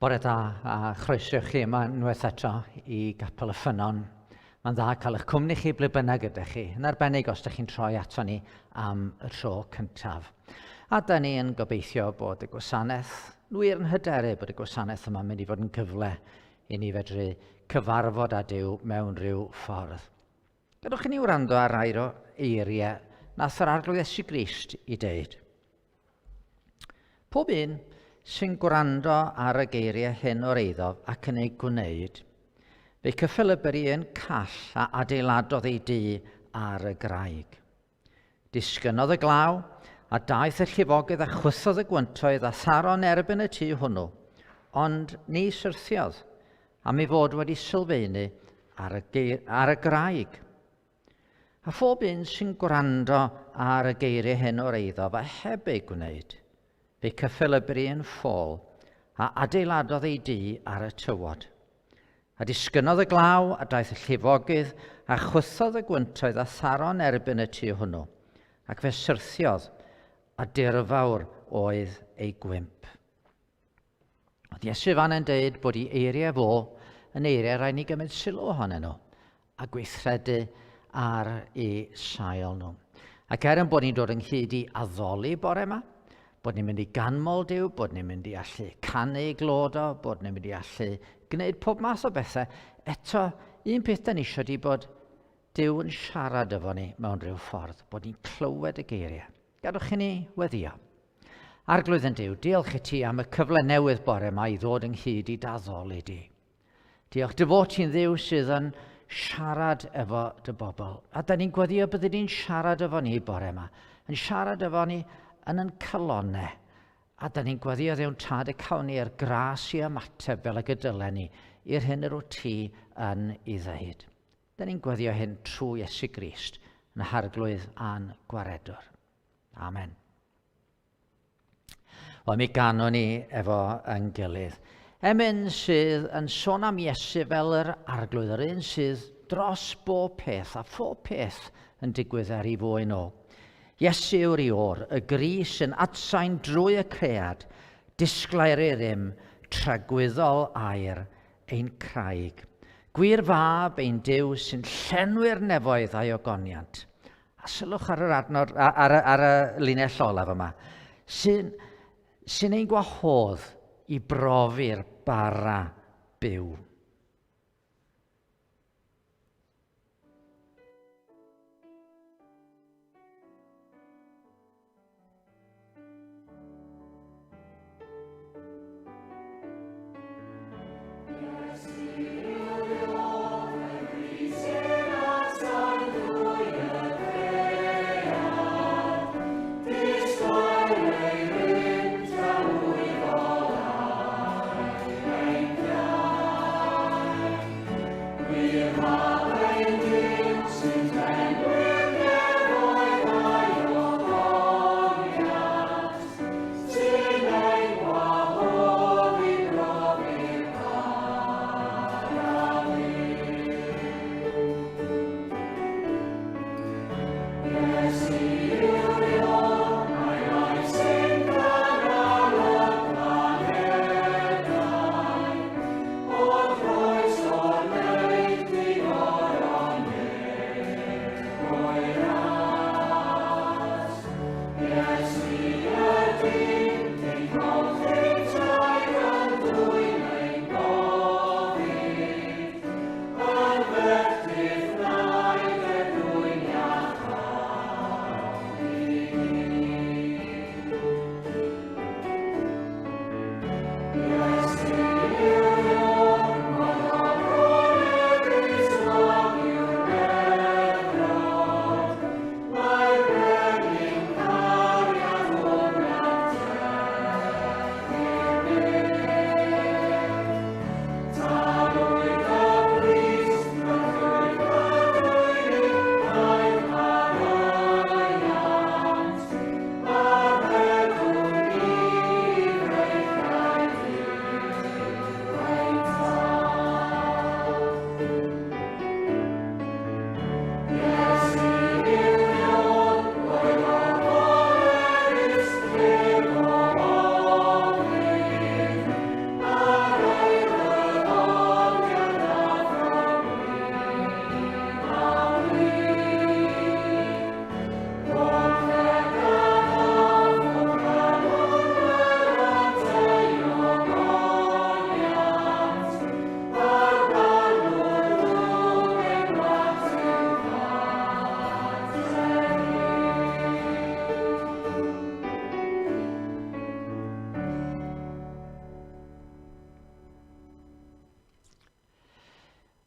Bore da a chroeso chi yma unwaith eto i Gapel y Ffynnon. Mae'n dda cael eich cwmni chi ble bynnag ydych chi, yn arbennig os ydych chi'n troi ato ni am y tro cyntaf. A da ni yn gobeithio bod y gwasanaeth, wir yn hyderu bod y gwasanaeth yma'n mynd i fod yn gyfle i ni fedru cyfarfod â Duw mewn rhyw ffordd. Gadwch i ni wrando ar rai o eiriau nath yr Arglwydd Iesu Grist i deud. Pob un sy'n gwrando ar y geiriau hyn o'r eiddo ac yn eu gwneud, fe'i cyffelybyr i un call a adeiladodd ei dŷ ar y graig. Disgynnodd y glaw, a daeth y llifogydd a chwythodd y gwyntoedd a tharo'n erbyn y tŷ hwnnw, ond ni syrthiodd, am ei fod wedi sylfaenu ar y, ar y graig. A phob un sy'n gwrando ar y geiriau hyn o'r eiddo fe heb eu gwneud, fe cyffelybu un ffôl a adeiladodd ei dŷ ar y tywod. A disgynnodd y glaw, a daeth y llifogydd, a chwythodd y gwyntoedd a tharo'n erbyn y tŷ hwnnw, ac fe syrthiodd, a dirfawr oedd ei gwymp. Oedd Iesu fan yn deud bod ei eiriau fo yn eiriau rhaid ni gymryd sylw ohonyn nhw a gweithredu ar eu sail nhw. Ac er yn bod ni'n dod ynghyd i addoli bore yma, bod ni'n mynd i ganmol Duw, bod ni'n mynd i allu canu i glod o, bod ni'n mynd i allu gwneud pob math o bethau, eto, un peth da ni eisiau di bod Duw yn siarad efo ni mewn rhyw ffordd, bod ni'n clywed y geiriau. Gadwch i ni weddio. Arglwydd yn Duw, diolch i ti am y cyfle newydd bore yma i ddod ynghyd i daddoli di. Diolch dy fod ti'n ddiw sydd yn siarad efo dy bobl. A da ni'n gweddio byddi di'n siarad efo ni bore yma. Yn siarad efo ni yn yn calonau. A da ni'n gweddio ddewn tad y cawn ni yr gras i ymateb fel y gydylen ni i'r hyn yr wyt ti yn ei ddeud. Da ni'n gweddio hyn trwy Iesu Grist, yn harglwydd a'n gwaredwr. Amen. Wel, mi ganwn ni efo yn gilydd. Emyn sydd yn sôn am Iesu fel yr arglwydd, yr un sydd dros bob peth a phob peth yn digwydd er ei fwyn o. Iesu yw'r Ior, y gris yn atsain drwy y cread, disglair ei rym, tragwyddol air ein craig. Gwir fab ein Duw sy'n llenwi'r nefoedd a'i ogoniant. A sylwch ar yr adnod, ar, ar y linell olaf yma, sy'n sy ein gwahodd i brofi'r bara byw.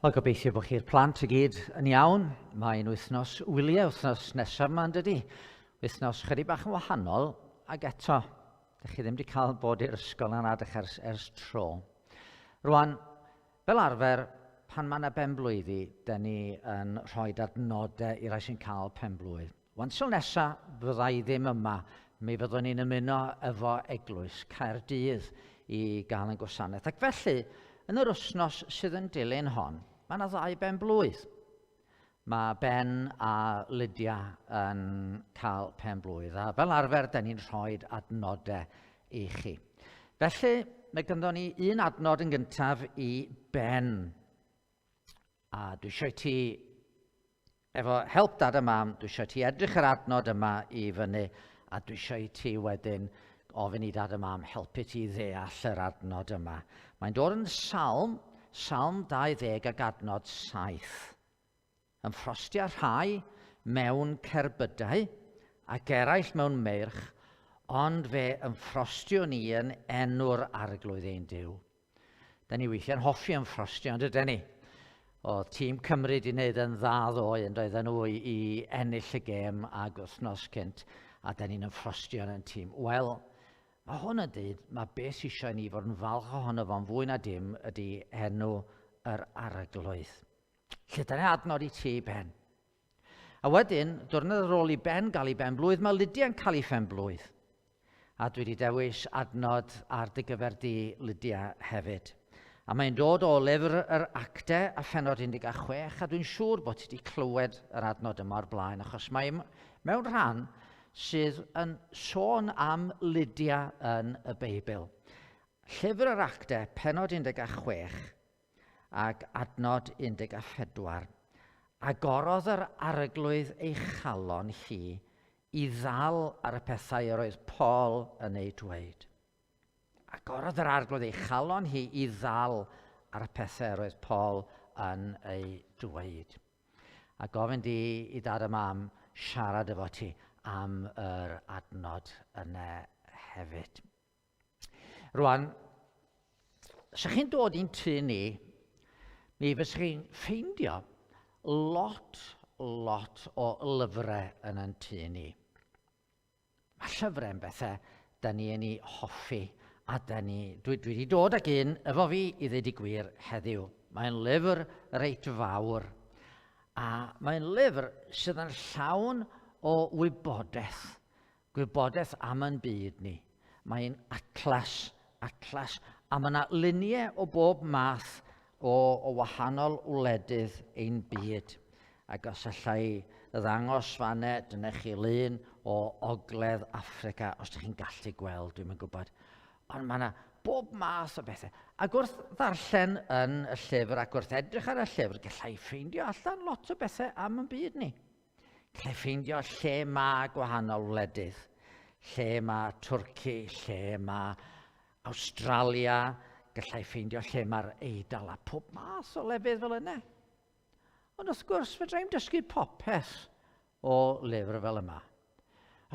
Wel, gobeithio bod chi'r plant i gyd yn iawn. Mae'n wythnos wyliau wythnos nesaf yma, yn dydy? Wythnos chydig bach yn wahanol, ac eto, dych chi ddim wedi cael bod i'r ysgol yn adych ers, ers tro. Rwan, fel arfer, pan mae yna benblwyddi, dyn ni yn rhoi adnodau i rai sy'n cael penblwydd. Wan tro nesa, fydda i ddim yma. Mi fyddwn ni'n ymuno efo Eglwys Caerdydd i gael yn gwasanaeth. Ac felly, yn yr wythnos sydd yn dilyn hon, mae yna ddau ben blwydd. Mae Ben a Lydia yn cael pen blwydd, a fel arfer, da ni'n rhoi adnodau i chi. Felly, mae ganddo ni un adnod yn gyntaf i Ben. A dwi eisiau ti, efo help dad a mam, dwi eisiau ti edrych yr adnod yma i fyny, a dwi eisiau i ti wedyn ofyn i dad a mam helpu ti ddeall yr adnod yma. Mae'n dod yn Salm, Salm 20 ac adnod 7. Yn ffrostio rhai mewn cerbydau ac eraill mewn meirch, ond fe ymffrostiwn ni yn enw'r arglwydd ein Duw. Da ni weithiau'n hoffi ymffrostio, ond ydyn ni? Oedd tîm Cymru wedi wneud yn dda ddoe, yn doedden nhw i, i ennill y gêm ag wythnos cynt, a da ni'n ymffrostio yn ein tîm. Wel, mae hwn yn dweud, mae beth sy'n eisiau ni fod yn falch ohono fo'n fwy na dim ydy enw yr arglwydd. Lle dyna adnod i ti, Ben. A wedyn, diwrnod ar ôl i Ben gael ei ben blwydd, mae Lydia'n cael ei phen blwydd. A dwi wedi dewis adnod ar dy gyfer di, Lydia, hefyd. A mae'n dod o lyfr yr Acte a phenod 16, a dwi'n siŵr bod ti wedi clywed yr adnod yma o'r blaen, achos mae mewn rhan sydd yn sôn am Lydia yn y Beibl. Llyfr yr Acte, penod 16, ac adnod 14. Agorodd yr arglwydd ei chalon hi i ddal ar y pethau yr oedd Paul yn eu dweud. Agorodd yr arglwydd ei chalon hi i ddal ar y pethau yr oedd Paul yn eu dweud. A gofyn di i dad a mam siarad efo ti am yr adnod yna hefyd. Rwan, sa chi'n dod i'n tŷ ni, mi fysa chi'n ffeindio lot, lot o lyfrau yn yn tŷ ni. Mae llyfrau yn bethau da ni yn ei hoffi, a da ni, dwi, dwi wedi dod ag un efo fi i ddweud y gwir heddiw. Mae'n lyfr reit fawr, a mae'n lyfr sydd yn llawn o wybodaeth. Gwybodaeth am ein byd ni. Mae'n atlas, atlas, a mae yna luniau o bob math o, o wahanol wledydd ein byd. Ac os allai ddangos fanne, dyna chi lun o Ogledd Affrica, os ydych chi'n gallu gweld, dwi'n yn gwybod. Ond mae yna bob math o bethau. Ac wrth ddarllen yn y llyfr ac wrth edrych ar y llyfr, gallai ffeindio allan lot o bethau am ein byd ni. Gallai ffeindio lle mae gwahanol wledydd, lle mae Twrci, lle mae Awstralia, gallai ffeindio lle mae'r Eidal a pob math o lefydd fel yna. Ond wrth gwrs, fedra i'm dysgu popeth o lyfr fel yma.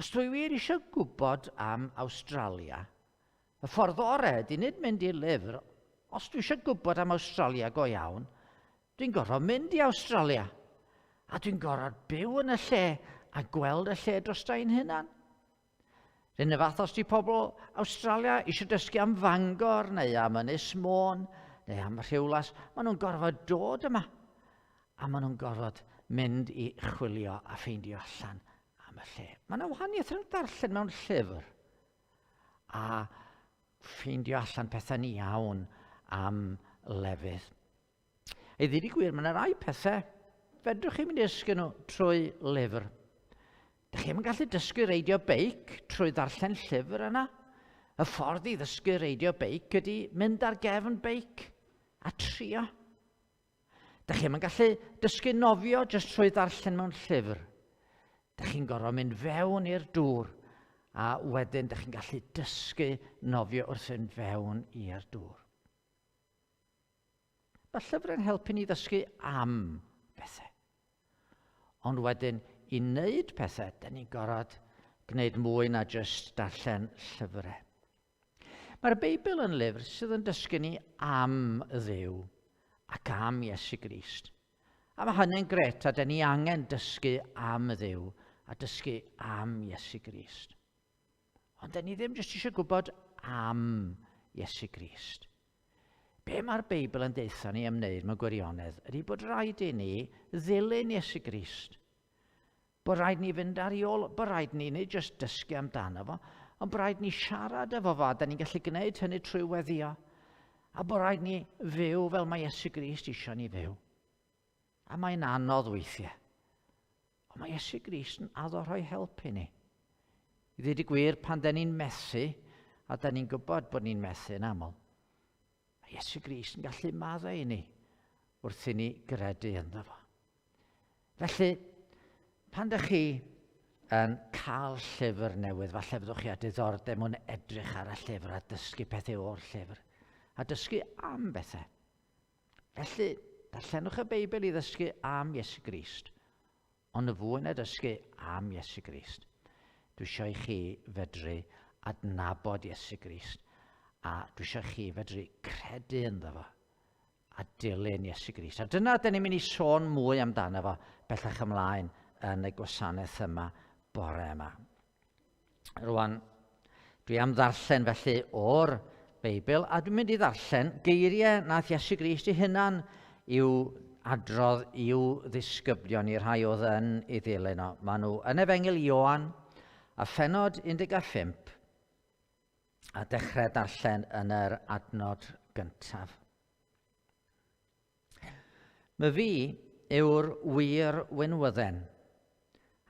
Os dwi wir eisiau gwybod am Awstralia, y ffordd orau ydy nid mynd i lyfr, os dwi eisiau gwybod am Awstralia go iawn, Dwi'n gorfod mynd i Awstralia, a dwi'n gorfod byw yn y lle a gweld y lle dros ein hunan. Rhyn y fath os di pobl Awstralia eisiau dysgu am Fangor neu am Ynys Môn neu am Rhiwlas, maen nhw'n gorfod dod yma. A maen nhw'n gorfod mynd i chwilio a ffeindio allan am y lle. Mae yna wahaniaeth rhwng darllen mewn llyfr a ffeindio allan pethau'n iawn am lefydd. I ddweud y gwir, mae yna rai pethau fedrwch chi mynd i ddysgu nhw trwy lyfr. Dych chi'n gallu dysgu reidio beic trwy ddarllen llyfr yna. Y ffordd i ddysgu reidio beic ydy mynd ar gefn beic a trio. Dych chi'n gallu dysgu nofio jyst trwy ddarllen mewn llyfr. Dych chi'n gorfod mynd fewn i'r dŵr a wedyn dych chi'n gallu dysgu nofio wrth fynd fewn i'r dŵr. Mae llyfrau'n helpu ni ddysgu am bethau. Ond wedyn, i wneud pethau, dyn ni'n gorfod gwneud mwy na jyst darllen llyfrau. Mae'r Beibl yn lyfr sydd yn dysgu ni am Dduw. ac am Iesu Grist. A mae hynny'n gret, a dyn ni angen dysgu am Dduw a dysgu am Iesu Grist. Ond dyn ni ddim jyst eisiau gwybod am Iesu Grist. Be mae'r Beibl yn deutha ni am wneud mewn gwirionedd ydy bod rhaid i ni ddilyn Iesu Grist. Bod rhaid ni fynd ar ei ôl, bod rhaid ni nid jyst dysgu amdano fo, ond bod rhaid ni siarad efo fo, a da ni'n gallu gwneud hynny trwy weddio. A bod rhaid ni fyw fel mae Iesu Grist eisiau ni fyw. A mae'n anodd weithiau. Ond mae Iesu Grist yn addo rhoi help i ni. I ddweud y gwir, pan da ni'n methu, a da ni'n gwybod bod ni'n methu yn aml, mae Iesu Grist yn gallu maddau i ni wrth i ni gredu ynddo fo. Felly, pan dych chi yn cael llyfr newydd, falle fyddwch chi â diddordeb mewn edrych ar y llyfr a dysgu pethau o'r llyfr, a dysgu am bethau. Felly, darllenwch y Beibl i ddysgu am Iesu Grist, ond y fwy na dysgu am Iesu Grist, dwi eisiau i chi fedru adnabod Iesu Grist, a dwi eisiau i chi fedru credu ynddo fo a dilyn Iesu Grist. A dyna dyn ni'n mynd i sôn mwy amdano fo bellach ymlaen yn y gwasanaeth yma bore yma. Rwan, dwi am ddarllen felly o'r Beibl, a dwi'n mynd i ddarllen geiriau nath Iesu Grist ei hunan i'w adrodd i'w ddisgyblion, i'r rhai oedd yn ei ddilyn o. Maen nhw yn Efengyl Ioan, a phenod 15, a dechrau darllen yn yr adnod gyntaf. My fi yw'r wir winwydden,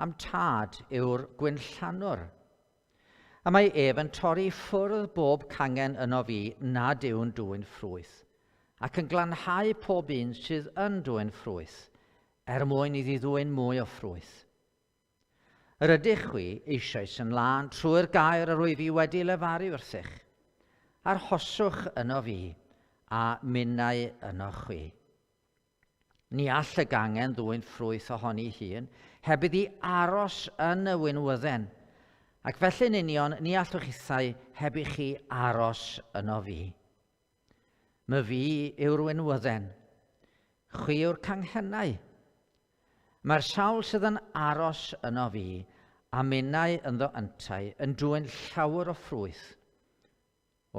a'm tad yw'r gwynllanwr. A mae ef yn torri ffwrdd bob cangen yno fi nad yw'n dwyn ffrwyth, ac yn glanhau pob un sydd yn dwyn ffrwyth, er mwyn iddi ddwyn mwy o ffrwyth. Yr ydych chwi eisoes yn lân trwy'r gair yr wyf i wedi lefaru wrthych. Arhoswch yno fi, a minnau yno chwi. Ni all y gangen ddwyn ffrwyth ohoni hun, heb iddi aros yn y winwydden, ac felly'n union ni allwch chithau heb i chi aros yno fi. My fi yw'r winwydden, chwi yw'r canghennau. Mae'r sawl sydd yn aros yno fi, a minnau ynddo yntau, yn dwyn llawer o ffrwyth,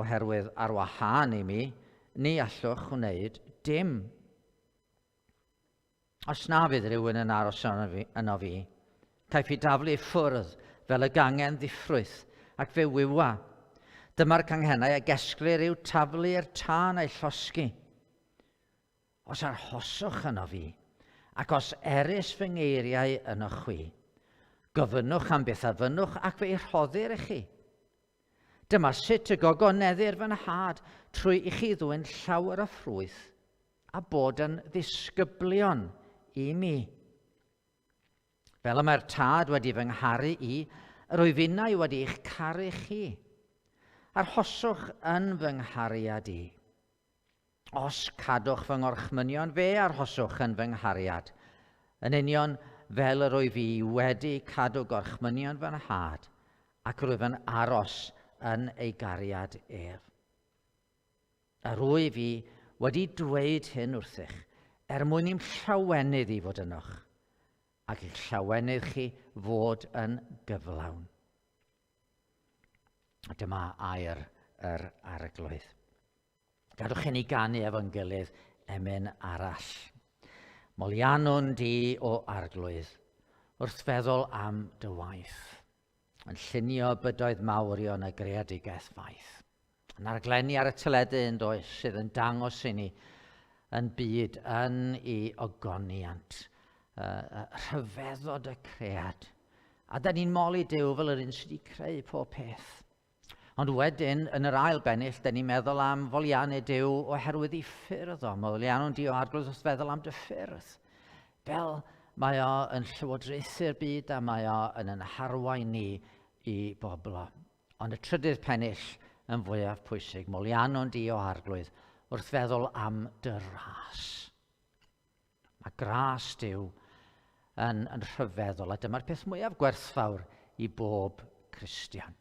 oherwydd ar wahân i mi, ni allwch wneud dim. Os na fydd rhywun yn aros yno fi, caiff ei daflu i ffwrdd fel y gangen ddiffrwyth, ac fe wywa. Dyma'r canghennau a gesglir i'w taflu i'r tân a'i llosgi. Os arhoswch yno fi, ac os erys fy ngeiriau yno chwi, gofynnwch am beth a fynnwch ac fe'i rhoddir i chi. Dyma sut y gogoneddir fy nhad trwy i chi ddwyn llawer o ffrwyth a bod yn ddisgyblion i mi. Fel y mae'r Tad wedi fy ngharu i, yr wyf innau wedi eich caru chi. Arhoswch yn fy nghariad i. Os cadwch fy ngorchmynion, fe arhoswch yn fy nghariad, yn union fel yr wyf i wedi cadw gorchmynion fy nhad, ac rwyf yn aros yn ei gariad ef. A rwyf i wedi dweud hyn wrthych, er mwyn i'm llawenydd i fod ynoch, ac i'ch llawenydd chi fod yn gyflawn. A dyma air yr arglwydd. Gadwch i ni ganu efo'n gilydd emyn arall. Moliannwn di o arglwydd, wrth feddwl am dy waith, yn llunio bydoedd mawrion y greadigaeth faith. Yn arglenni ar y teledu yn does sydd yn dangos i ni yn byd yn ei ogoniant, uh, rhyfeddod y cread. A da ni'n moli Duw fel yr un sydd wedi creu pob peth. Ond wedyn, yn yr ail bennill, dyn ni'n meddwl am foliannu Duw oherwydd ei ffyrdd o. Moliannwn di o arglwydd wrth feddwl am dy ffyrdd. Fel mae o yn llywodraethu'r byd a mae o yn yn harwain ni i boblo. Ond y trydydd pennill yn fwyaf pwysig, moliannwn di o arglwydd wrth feddwl am dy ras. Mae gras Duw yn, yn rhyfeddol, a dyma'r peth mwyaf gwerthfawr i bob Cristion.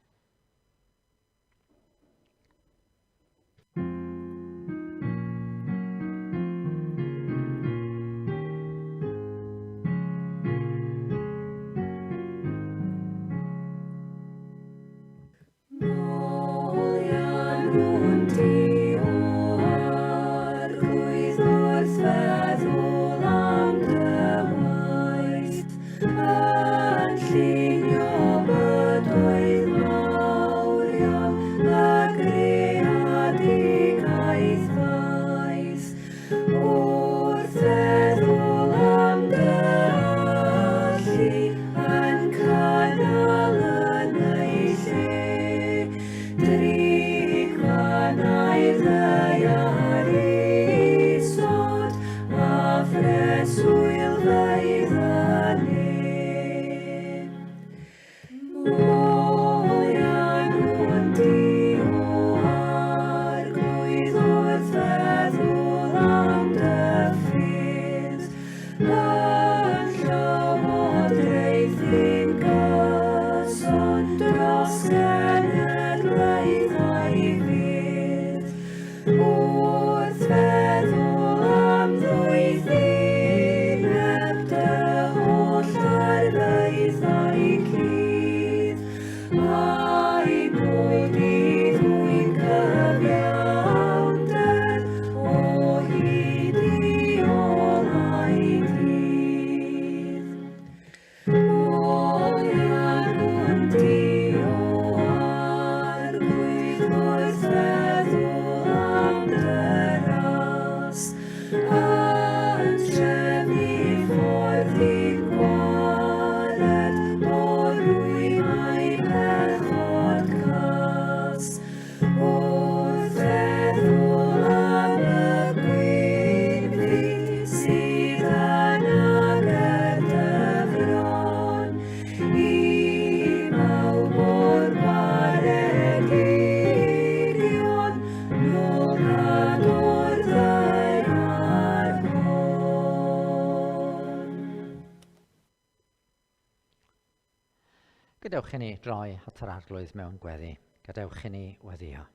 Dewch i ni droi at yr Arglwydd mewn gweddi. Gadewch i ni weddio.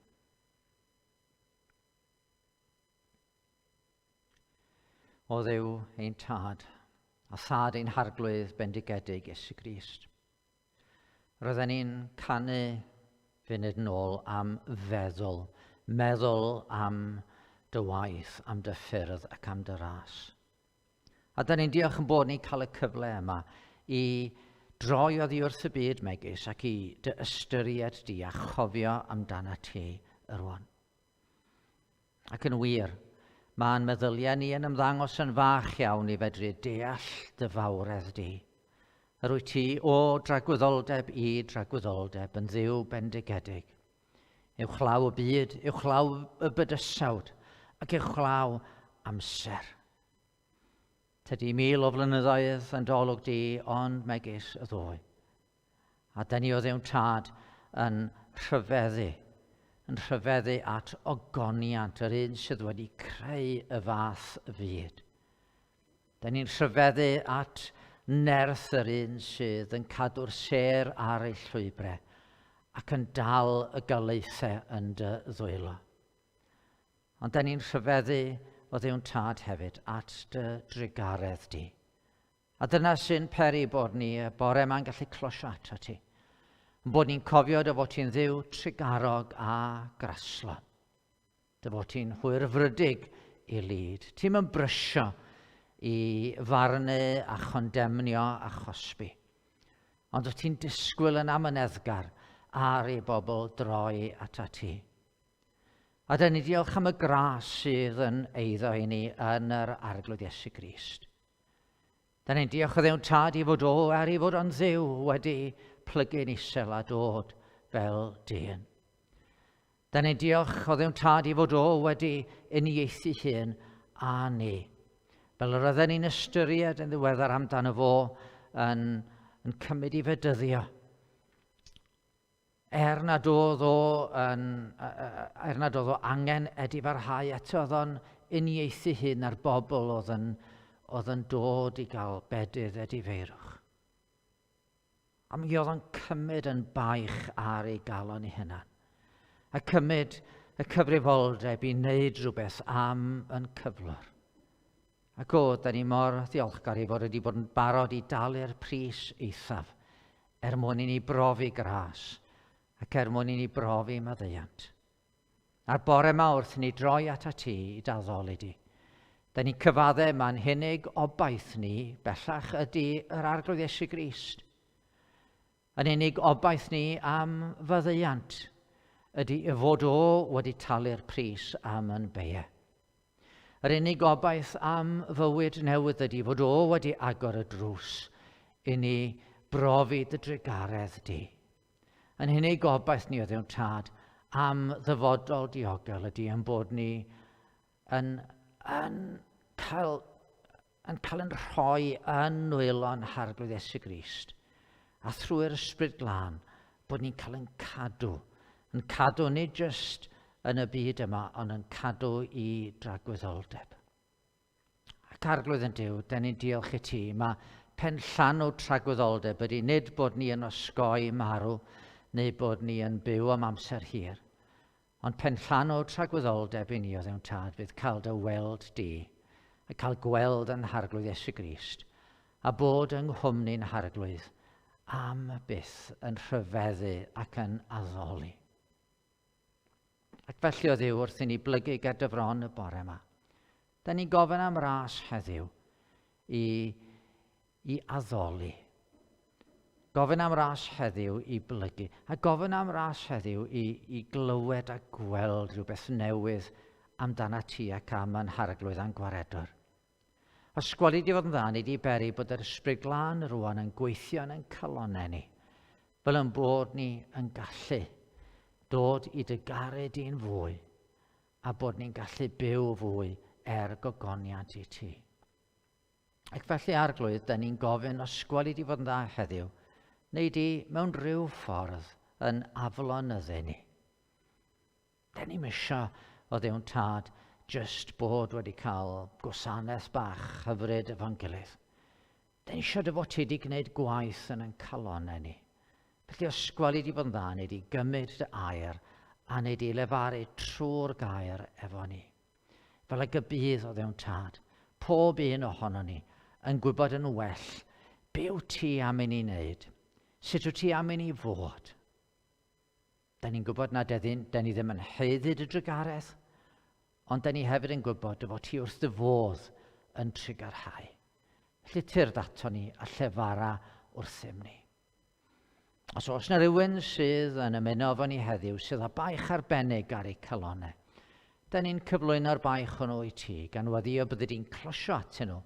O Dduw ein Tad, a Thad ein Harglwydd bendigedig Iesu Grist. Roedden ni'n canu funud yn ôl am feddwl, meddwl am dy waith, am dy ffyrdd ac am dy ras. A da ni'n diolch yn bod ni'n cael y cyfle yma i droi oddi wrth y byd megis ac i dy ystyried di a chofio amdana ti yrwan. Ac yn wir, mae'n meddyliau ni yn ymddangos yn fach iawn i fedru deall dy fawredd di. Yr wyt ti o dragwyddoldeb i dragwyddoldeb yn ddiw bendigedig. Uwchlaw y byd, uwchlaw y bydysawd, ac uwchlaw amser. Tydi mil o flynyddoedd yn dolwg di, ond megis y ddoe. A da ni o ddewn tad yn rhyfeddu, yn rhyfeddu at ogoniant yr un sydd wedi creu y fath fyd. Da ni'n rhyfeddu at nerth yr un sydd yn cadw'r sêr ar ei llwybrau ac yn dal y galaethau yn dy ddwylo. Ond da ni'n rhyfeddu o Dduw'n Tad hefyd at dy drugaredd di. A dyna sy'n peri bod ni y bore yma'n gallu closio ato ti. Yn bod ni'n cofio dy fod ti'n ddiw trugarog a graslon. Dy fod ti'n hwyrfrydig i lid. Ti'n mynd brysio i farnu a chondemnio a chosbi. Ond wyt ti'n disgwyl yn amyneddgar ar i bobl droi ata ti. A da ni diolch am y gras sydd yn eiddo i ni yn yr Arglwydd Iesu Grist. Da ni'n diolch o ddewn tad i fod o, er i fod o'n ddiw, wedi plygu'n isel a dod fel dyn. Da ni'n diolch o ddewn tad i fod o wedi uniaethu hun a ni. Fel yr oedden ni'n ystyried yn ddiweddar amdano fo yn, yn cymryd i fedyddio. Er nad oedd o yn, er nad oedd o angen edifarhau eto, oedd o'n uniaethu hun â'r bobl oedd yn, oedd yn dod i gael bedydd edifeirwch. A mi oedd o'n cymryd yn baich ar ei galon ei hunan. A cymryd y cyfrifoldeb i wneud rhywbeth am yn cyflwr. Ac o, da ni mor ddiolchgar ei fod wedi bod yn barod i dalu'r pris eithaf er mwyn i ni brofi gras ac er mwyn i ni brofi maddeuant. A'r bore yma wrth ni droi at ti i daddoli di. Da ni'n cyfadde ma'n hunig obaith ni bellach ydy yr Arglwydd Iesu Grist. Yn unig obaith ni am faddeuant ydy y fod o wedi talu'r pris am yn beie. Yr unig obaith am fywyd newydd ydy fod o wedi agor y drws i ni brofi dy drugaredd di. Yn unig obaith ni o ddewn tad am ddyfodol diogel ydy yn bod ni yn, yn cael yn cael yn rhoi yn nwylo'n Harglwydd Iesu Grist a thrwy'r Ysbryd Glân bod ni'n cael yn cadw, yn cadw nid jyst yn y byd yma, ond yn cadw i dragwyddoldeb. Ac Arglwydd yn Duw, da ni'n diolch i ti. Mae penllanw tragwyddoldeb ydy nid bod ni yn osgoi marw neu bod ni yn byw am amser hir, Ond penllanw tragwyddoldeb i ni o ddewn tad fydd cael dy weld di, a cael gweld yn Harglwydd Iesu Grist, a bod yng nghwmni'n Harglwydd am byth yn rhyfeddu ac yn addoli. Ac felly o Dduw wrth i ni blygu ger dy fron y bore yma, da ni'n gofyn am ras heddiw i, i addoli. Gofyn am ras heddiw i blygu, a gofyn am ras heddiw i, i glywed a gweld rhywbeth newydd amdana ti ac am yn harglwydd a'n gwaredwr. Os gweli di fod yn dda, ni di beri bod yr ysbryd glân rwan yn gweithio yn ein calonnau ni, fel yn bod ni yn gallu dod i dy garu di'n fwy, a bod ni'n gallu byw fwy er gogoniant i ti. Ac felly, Arglwydd, da ni'n gofyn os gweli di fod yn dda heddiw, neu di mewn rhyw ffordd yn aflonyddu ni. Da ni'n isio o ddewn tad just bod wedi cael gwasanaeth bach hyfryd efo'n gilydd. Da ni eisiau dy fod ti wedi gwneud gwaith yn ein calonnau ni. Felly os gweli di fod yn dda, neu di gymryd dy air a neu di lefaru trwy'r gair efo ni. Fel ag y bydd o ddewn tad, pob un ohono ni yn gwybod yn well be wyt ti am i ni wneud, sut wyt ti am i ni fod. Da ni'n gwybod na dyn, da ni ddim yn haeddu dy drugaredd, ond da ni hefyd yn gwybod dy fod ti wrth dy fodd yn trugarhau. Felly tyrd ato ni a llefara wrthym ni. Os oes yna rhywun sydd yn ymuno efo ni heddiw sydd â baich arbennig ar eu calonau, da ni'n cyflwyno'r baich hwnnw i ti, gan weddio byddi di'n closio atyn nhw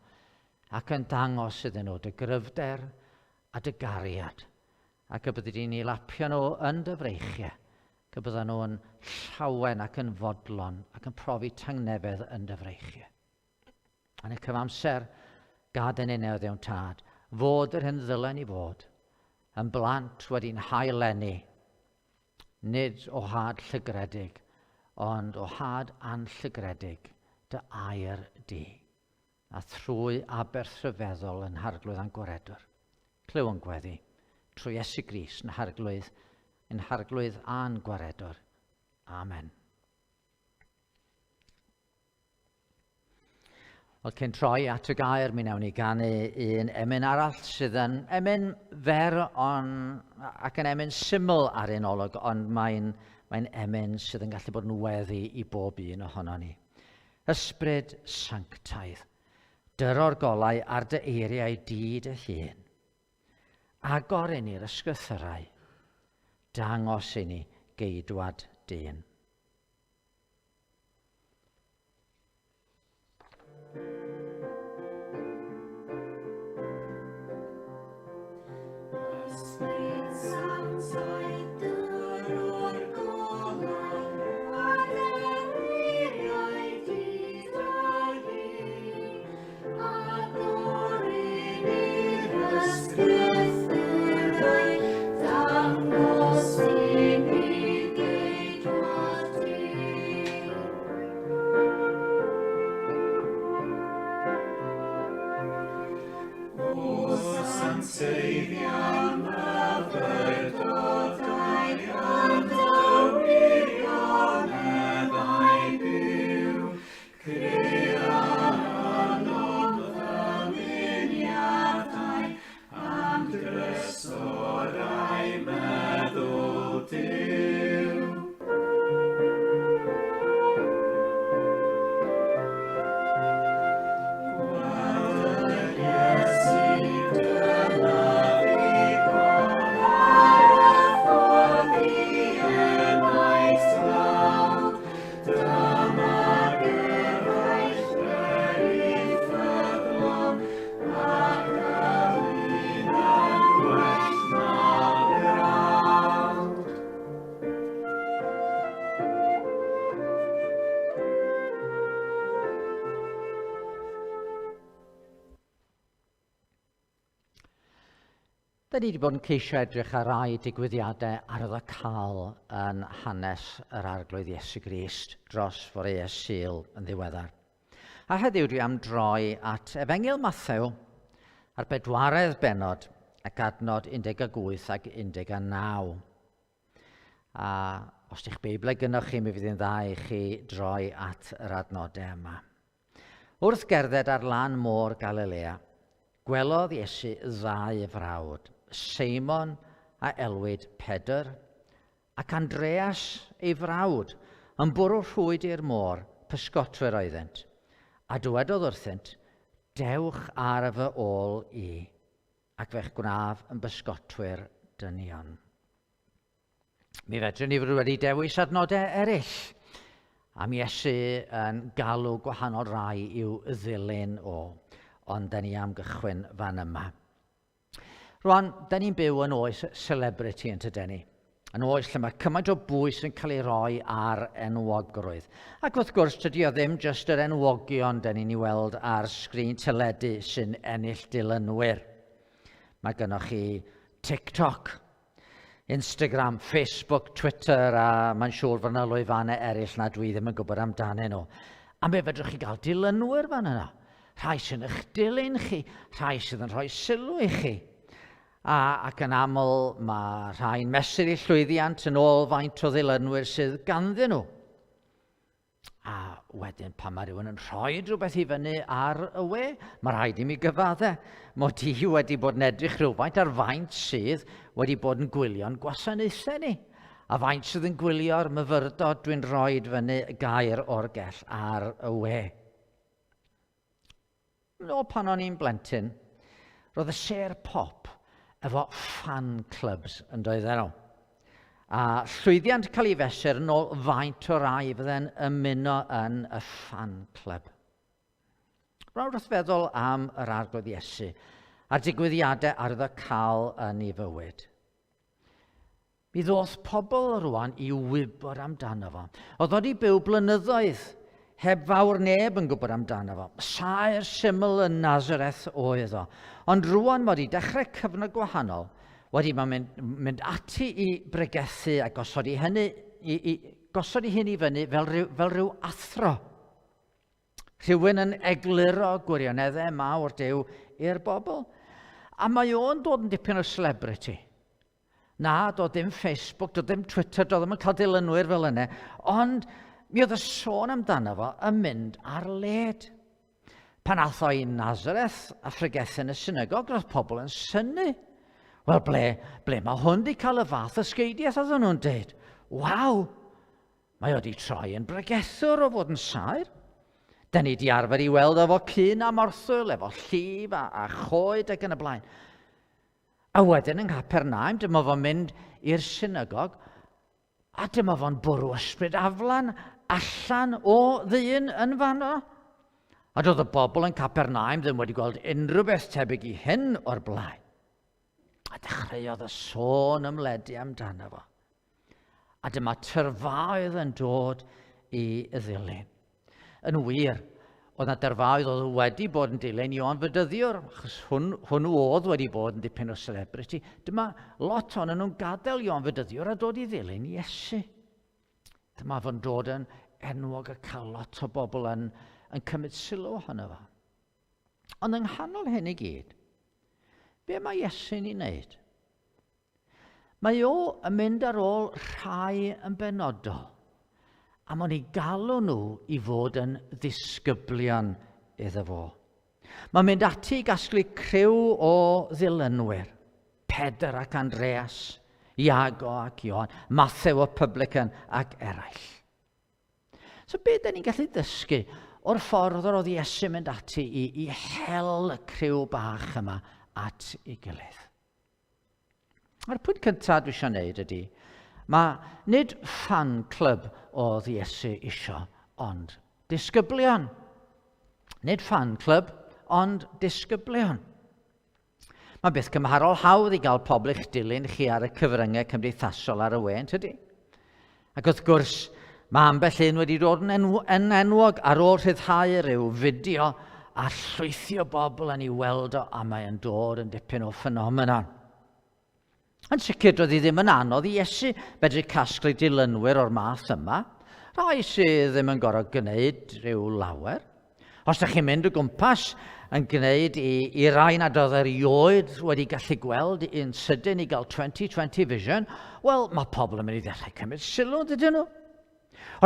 ac yn dangos iddyn nhw dy gryfder a dy gariad, ac y byddi di'n ei lapio nhw yn dy freichiau, ac y byddan nhw'n llawen ac yn fodlon ac yn profi tangnefedd yn dy freichiau. Yn y cyfamser, gad yn unig o Tad, fod yr hyn ddylen ni fod, yn blant wedi'n haileni, nid o had llygredig, ond o had anllygredig, dy air di, a thrwy aberth rhyfeddol yn Harglwydd a'n Gwaredwr. Clyw yn gweddi, trwy Iesu Grist yn Harglwydd, yn Harglwydd a'n Gwaredwr. Amen. Wel, cyn troi at y gair, mi wnawn ni ganu un emyn arall sydd yn emyn fer on, ac yn emyn syml ar un olwg, ond mae'n mae emyn sydd yn gallu bod yn weddi i bob un ohono ni. Ysbryd sanctaidd, dyro'r golau ar dy eiriau di dy hun. Agor i ni'r ysgrythyrau, dangos i ni geidwad dyn. Ysbryd sanctaidd dŵr o'r golau ar eiriau di dy hun, agor i ni'r ysgrythurau, dangos i ni geidwad dyn. O sancteiddian myfyrdodau yn dy wirioneddau byw, crea ynom ddymuniadau am drysorau meddwl Duw. Da ni wedi bod yn ceisio edrych ar rai digwyddiadau arwyddocaol yn hanes yr Arglwydd Iesu Grist dros foreau Sul yn ddiweddar. A heddiw dwi am droi at Efengyl Mathew a'r bedwaredd bennod ac adnod 18 ac 19. A os di'ch Beiblau gynnwch chi, mi fydd hi'n dda i chi droi at yr adnodau yma. Wrth gerdded ar lan môr Galilea, gwelodd Iesu ddau frawd, Seimon a elwid Pedr, ac Andreas ei frawd, yn bwrw rhwyd i'r môr, pysgotwyr oeddynt. A dywedodd wrthynt, Dewch ar fy ôl i. ac fe'ch gwnaf yn bysgotwyr dynion. Mi fedrwn ni fod wedi dewis adnodau eraill am Iesu yn galw gwahanol rai i'w ddilyn o, ond da ni am gychwyn fan yma. Rwan, da ni'n byw yn oes celebrity yn tyden ni. Yn oes lle mae cymaint o bwys yn cael ei roi ar enwogrwydd. Ac wrth gwrs, tydi o ddim jyst yr enwogion dyn ni'n ei weld ar sgrin teledu sy'n ennill dilynwyr. Mae gynnwch chi TikTok, Instagram, Facebook, Twitter, a mae'n siŵr fod yna lwyfannau eraill na dwi ddim yn gwybod amdanyn nhw. A mi fedrwch chi gael dilynwyr fan yna. Rhai sy'n eich dilyn chi, rhai sydd yn rhoi sylw i chi. A, ac yn aml mae rhai'n mesur eu llwyddiant yn ôl faint o ddilynwyr sydd ganddyn nhw. A wedyn pan mae rhywun yn rhoi rhywbeth i fyny ar y we, mae rhaid i mi gyfadde mod i wedi bod yn edrych rhywfaint ar faint sydd wedi bod yn gwylio'n gwasanaethau ni. A faint sydd yn gwylio'r myfyrdod dwi'n rhoi fyny gair o'r gell ar y we. Nôl pan o'n i'n blentyn, roedd y sêr pop efo fan clubs yn doedden nhw. A llwyddiant cael ei fesur yn ôl faint o rai fydde'n ymuno yn y fan club. Rhaid wrth feddwl am yr Arglwydd Iesu a'r digwyddiadau arwyddocaol yn ei fywyd. Mi ddoth pobl rwan i wybod amdano fo. Oedd wedi byw blynyddoedd heb fawr neb yn gwybod amdano fo. Saer syml yn Nazareth oedd o. Ond rwan mae wedi dechrau cyfnod gwahanol. Wedi mae'n mynd, mynd ati i bregethu a gosod i hynny, i, i, gosod i hyn i fyny fel rhyw, fel rhyw athro. Rhywun yn egluro gwirioneddau mawr Duw i'r bobl. A mae o'n dod yn dipyn o celebrity. Na, doedd dim Facebook, doedd dim Twitter, doedd ddim yn cael dilynwyr fel yna, ond mi oedd y sôn amdano fo yn mynd ar led. Pan ath o i Nazareth a phregethu yn y synagog, roedd pobl yn synnu. Wel, ble, ble mae hwn wedi cael y fath ysgeidiaeth, oedden nhw'n dweud. Waw, mae o wedi troi yn bregethwr o fod yn saer. Da ni wedi arfer i weld efo cyn a morthwyl, efo llif a, a choed ac yn y blaen. A wedyn yng Nghapernaum, dyma fo'n mynd i'r synagog, a dyma fo'n bwrw ysbryd aflan allan o ddyn yn fanno. A doedd y bobl yn Capernaum ddim wedi gweld unrhyw beth tebyg i hyn o'r blaen. A dechreuodd y sôn ymledu amdano fo. A dyma tyrfaoedd yn dod i ddilyn. Yn wir, oedd na dyrfaoedd oedd wedi bod yn dilyn Ioan Fedyddiwr, achos hwn, hwnnw oedd wedi bod yn dipyn o celebrity. Dyma lot ohonyn nhw'n gadael Ioan Fedyddiwr a dod i ddilyn Iesu. Dyma fo'n dod yn enwog a cael lot o bobl yn, yn cymryd sylw ohono fo. Ond yng nghanol hyn i gyd, be mae Iesu'n ei wneud? Mae o yn mynd ar ôl rhai yn benodol, a mae'n eu galw nhw i fod yn ddisgyblion iddo fo. Mae'n mynd ati i gasglu criw o ddilynwyr, Pedr ac Andreas, Iago ac Ioan, Mathew y publican ac eraill. So be da ni'n gallu ddysgu o'r ffordd yr oedd Iesu'n mynd ati i, i hel y criw bach yma at ei gilydd? A'r pwynt cyntaf dwi eisiau gwneud ydy, mae nid fan club oedd Iesu isio, ond disgyblion. Nid fan club, ond disgyblion. Mae'n beth cymharol hawdd i gael pobl eich dilyn chi ar y cyfryngau cymdeithasol ar y we, yn tydi? Ac wrth gwrs, mae ambell un wedi dod yn, enw, yn enwog ar ôl rhyddhau rhyw fideo a llwythi o bobl yn ei weld o a mae'n dod yn dipyn o ffenomenon. Yn sicr, doedd hi ddim yn anodd i Iesu medru casglu dilynwyr o'r math yma, rhai sydd ddim yn gorfod gwneud rhyw lawer. Os ydych chi'n mynd o gwmpas yn gwneud i, i rai nad oedd erioed wedi gallu gweld un sydyn i gael 2020 vision, wel, mae pobl yn mynd i ddechrau cymryd sylw, dydyn nhw?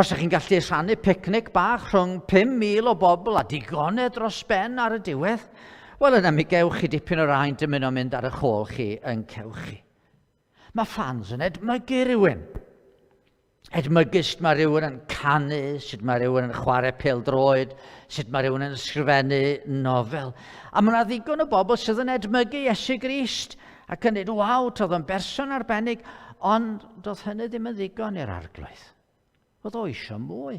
Os ydych chi'n gallu rhannu picnic bach rhwng 5,000 o bobl a digonedd dros ben ar y diwedd, wel yna mi gewch chi dipyn o rai'n dymuno mynd ar eich ôl chi yn cewch chi. Mae fans yn edmygu rhywun. Edmygu sut mae rhywun yn canu, sut mae rhywun yn chwarae pêl-droed, sut mae rhywun yn ysgrifennu nofel. A mae yna ddigon o bobl sydd yn edmygu Iesu Grist ac yn dweud, waw, toedd o'n berson arbennig, ond doedd hynny ddim yn ddigon i'r arglwydd. Oedd o eisiau mwy.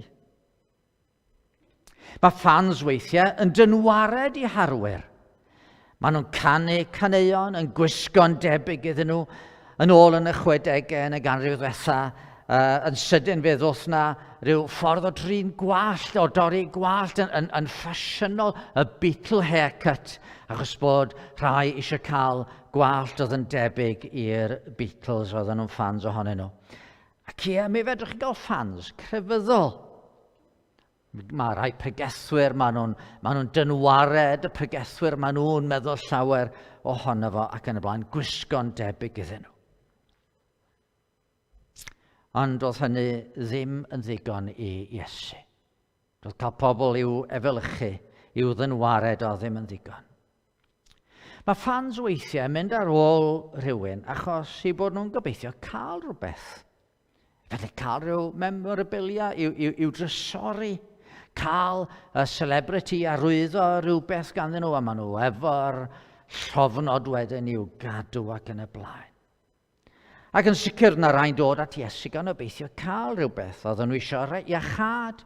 Mae ffans weithiau yn dynwared i harwyr. Maen nhw'n canu caneuon, yn gwisgo'n debyg iddyn nhw, yn ôl yn y chwedegau yn y ganrif ddwetha, uh, yn sydyn fe ddoth na rhyw ffordd o drin gwallt, o dorri gwallt yn, yn, yn ffasiynol, y Beatle haircut, achos bod rhai eisiau cael gwallt oedd yn debyg i'r Beatles, oedden nhw'n ffans ohonyn nhw. Ac ie, mi fedrwch chi gael ffans crefyddol. Mae rhai pregethwyr, maen nhw'n ma nhw dynwared y pregethwyr, maen nhw'n meddwl llawer ohono fo ac yn y blaen, gwisgo'n debyg iddyn nhw. Ond doedd hynny ddim yn ddigon i Iesu. Doedd cael pobl i'w efelychu, i'w ddynwared o ddim yn ddigon. Mae ffans weithiau yn mynd ar ôl rhywun achos i bod nhw'n gobeithio cael rhywbeth. Felly cael rhyw memorabilia i'w, i'w, i'w drysori, cael y celebrity arwyddo rhywbeth ganddyn nhw a maen nhw efo'r llofnod wedyn i'w gadw ac yn y blaen. Ac yn sicr na rai'n dod at Iesu gan obeithio cael rhywbeth. Oedden nhw eisiau iachâd.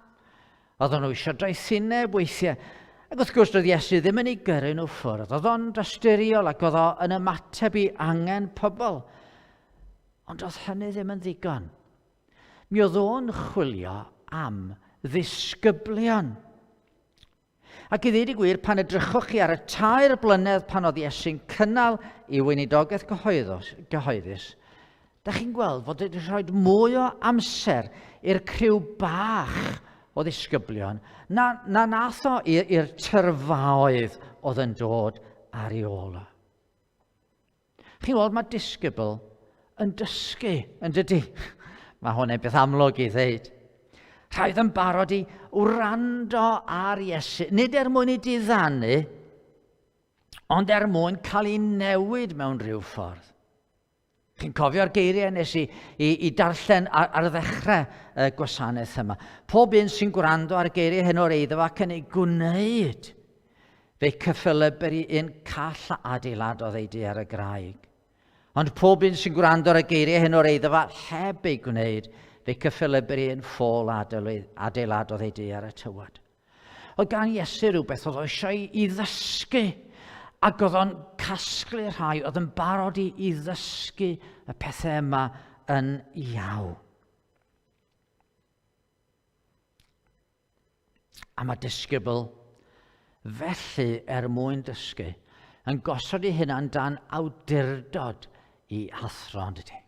Oedden nhw eisiau doethineb weithiau. Ac wrth gwrs, doedd Iesu ddim yn ei gyrru nhw ffwrdd. Oedd o'n dosturiol ac oedd o yn ymateb i angen pobl. Ond oedd hynny ddim yn ddigon. Mi oedd o'n chwilio am ddisgyblion. Ac i ddweud y gwir, pan edrychwch chi ar y tair blynedd pan oedd Iesu'n cynnal ei weinidogaeth gyhoeddus, da chi'n gweld fod wedi rhoi mwy o amser i'r criw bach o ddisgyblion na, na nath o i'r tyrfaoedd oedd yn dod ar ei ôl o. Chi'n gweld, mae disgybl yn dysgu, yn dydy? Mae hwn yn beth amlwg i ddeud. Rhaid yn barod i wrando ar Iesu, nid er mwyn i diddanu, ond er mwyn cael ei newid mewn rhyw ffordd. Chi'n cofio'r geiriau nes i, i, i darllen ar, ar ddechrau y gwasanaeth yma. Pob un sy'n gwrando ar geiriau hyn o'r eiddo ac yn ei gwneud, Fe'i cyffelyb i un call a adeiladodd ei dŷ ar y graig. Ond pob un sy'n gwrando ar y geiriau hyn o'r eiddo fa heb ei gwneud, fe'i cyffelyb i un ffôl a adeiladodd ei dŷ ar y tywod. Oedd gan Iesu rhywbeth oedd o eisiau i ddysgu, ac oedd o'n casglu rhai oedd yn barod i, i ddysgu y pethau yma yn iawn. A mae disgybl, felly, er mwyn dysgu, yn gosod ei hunan dan awdurdod i athro, yn dydy?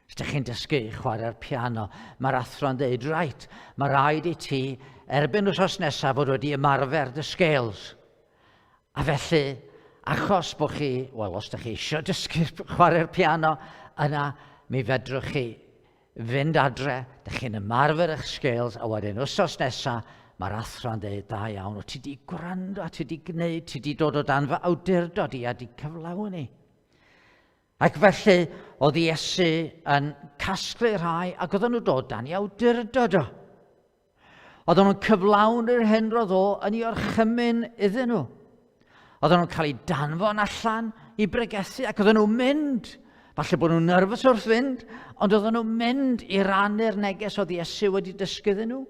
Os ydych chi'n dysgu chwarae'r piano, mae'r athro'n dweud, reit, mae rhaid i ti erbyn wythnos nesaf fod wedi ymarfer dy scales. A felly, achos bod chi, wel, os ydych chi eisiau dysgu chwarae'r piano, yna mi fedrwch chi fynd adre, dych chi'n ymarfer eich scales, a wedyn wsos nesa, mae'r athro'n dweud, da iawn, o ti di gwrando, a ti di gwneud, ti di dod o dan fy awdurdod i a di cyflawni. Ac felly, oedd Iesu yn casglu rhai ac oedden nhw dod dan i awdurdod o. Oedden nhw'n cyflawni'r hyn roedd o yn ei orchymyn iddyn nhw. Oedden nhw'n cael eu danfon allan i bregethu ac oedden nhw'n mynd. Falle bod nhw'n nerfus wrth fynd, ond oedden nhw'n mynd i rannu'r neges oedd Iesu wedi dysgu iddyn nhw.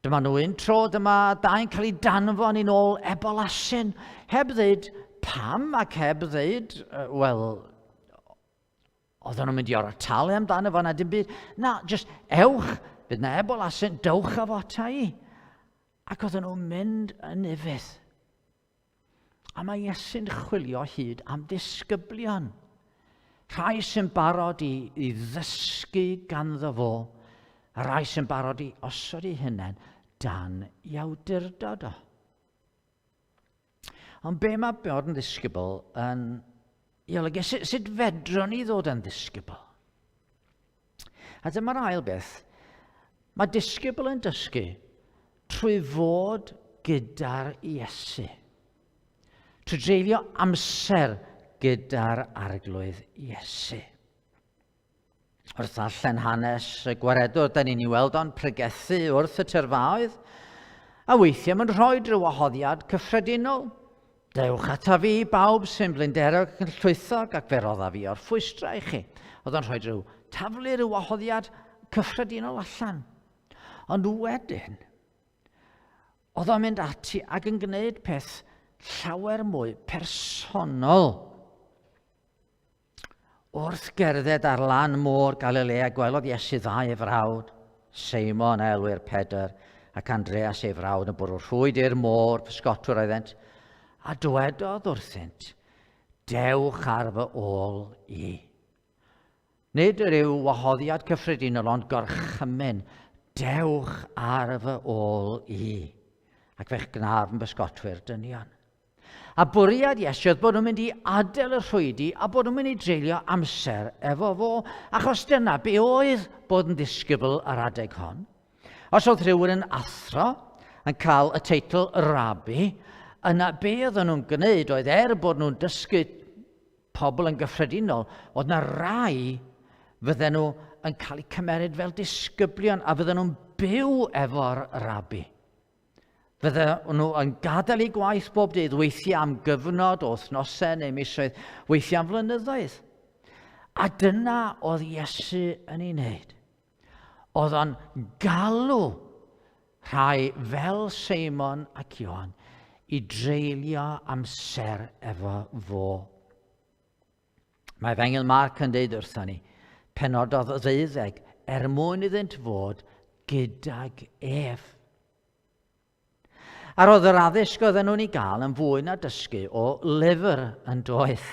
Dyma nhw un tro, dyma dau'n cael eu danfon i'n ôl ebolasyn, heb ddeud pam ac heb ddeud, wel, Oedden nhw'n mynd i orau talu amdano fo na dim byd. Na, just ewch, bydd na ebol asyn, dewch â fo ata i. Ac oedden nhw'n mynd yn ufudd. A mae Iesu'n chwilio hyd am ddisgyblion. Rhai sy'n barod i, i ddysgu ganddo fo, a rhai sy'n barod i osod eu hunain dan i awdurdod o. Ond be mae bod yn ddisgybl yn ei olygu? Sut, sut fedrwn ni ddod yn ddisgybl? A dyma'r ail beth. Mae disgybl yn dysgu trwy fod gyda'r Iesu. Trwy dreulio amser gyda'r Arglwydd Iesu. Wrth ddarllen hanes y gwaredwr, da ni'n ei weld o'n pregethu wrth y tyrfaoedd, a weithiau mae'n rhoi rhyw wahoddiad cyffredinol. Dewch ata fi, bawb sy'n blinderog ac yn llwythog, ac fe roddaf fi o'r ffwystra i chi. Oedd o'n rhoi rhyw taflu rhyw wahoddiad cyffredinol allan. Ond wedyn, oedd o'n mynd ati ac yn gwneud peth llawer mwy personol. Wrth gerdded ar lan môr Galilea, gwelodd Iesu ddau ei frawd, Seimon a elwir Pedr, ac Andreas ei frawd yn bwrw rhwyd i'r môr, pysgotwr oeddent, a dywedodd wrthynt, Dewch ar fy ôl i. Nid yr yw wahoddiad cyffredinol ond gorchymyn, Dewch ar fy ôl i, ac fe'ch gnaf yn bysgotwyr dynion. A bwriad Iesu oedd bod nhw'n mynd i adael y rhwydi a bod nhw'n mynd i dreulio amser efo fo, achos dyna be oedd bod yn ddisgybl ar adeg hon. Os oedd rhywun yn athro, yn cael y teitl rabi, yna be oedden nhw'n gwneud oedd er bod nhw'n dysgu pobl yn gyffredinol, oedd na rai fydden nhw yn cael eu cymeryd fel disgyblion a fydden nhw'n byw efo'r rabi. Fydden nhw yn gadael eu gwaith bob dydd, weithiau am gyfnod o wythnosau neu misoedd, weithiau am flynyddoedd. A dyna oedd Iesu yn ei wneud. Oedd o'n galw rhai fel Seimon ac Ioan i dreulio amser efo fo. Mae Efengyl Marc yn deud wrthon ni, penododd y ddeuddeg er mwyn iddynt fod gydag ef. A roedd yr addysg oedden nhw'n ei gael yn fwy na dysgu o lyfr yn doedd.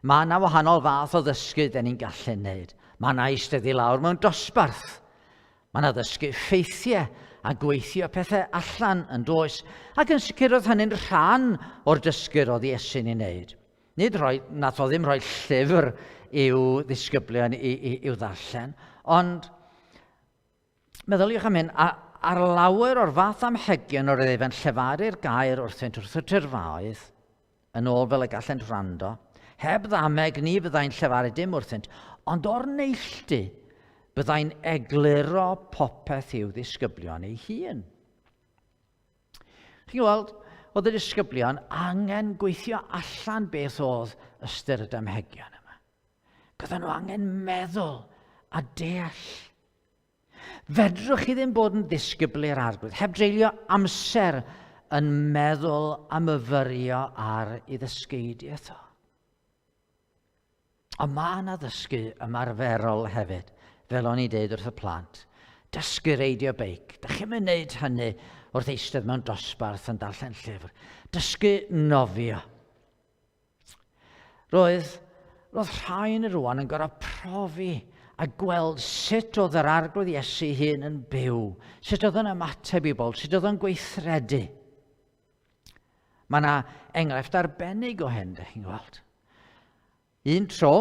Mae yna wahanol fath o ddysgu den ni'n gallu wneud. Mae yna eistedd i lawr mewn dosbarth. Mae yna ddysgu ffeithiau a gweithio pethau allan yn does. Ac yn sicr roedd hynny'n rhan o'r dysgu roedd Iesu'n ei wneud. Nid rhoi, nath o ddim rhoi llyfr i'w ddisgyblion i'w ddarllen, ond Meddyliwch am hyn, a, ar lawer o'r fath amhegion yr oedd ef yn llefaru'r gair wrthynt wrth y tyrfaoedd, yn ôl fel y gallent wrando, heb ddameg ni fyddai'n llefaru dim wrthynt, ond o'r neilltu byddai'n egluro popeth i'w ddisgyblion ei hun. Chi'n gweld, oedd y disgyblion angen gweithio allan beth oedd ystyr y damhegion yma. Bydden nhw angen meddwl a deall. Fedrwch chi ddim bod yn ddisgybl i'r Arglwydd heb dreulio amser yn meddwl a myfyrio ar ei ddysgeidiaeth o. Ond mae yna ddysgu ymarferol hefyd, fel o'n i'n deud wrth y plant. Dysgu reidio beic. Da chi'n mynd wneud hynny wrth eistedd mewn dosbarth yn darllen llyfr. Dysgu nofio. Roedd, roedd rhai yn y rwan yn gorfod profi a gweld sut oedd yr Arglwydd Iesu hun yn byw, sut oedd yn ymateb i bobl, sut oedd yn gweithredu. Mae yna enghraifft arbennig o hyn, ydych chi'n gweld. Un tro,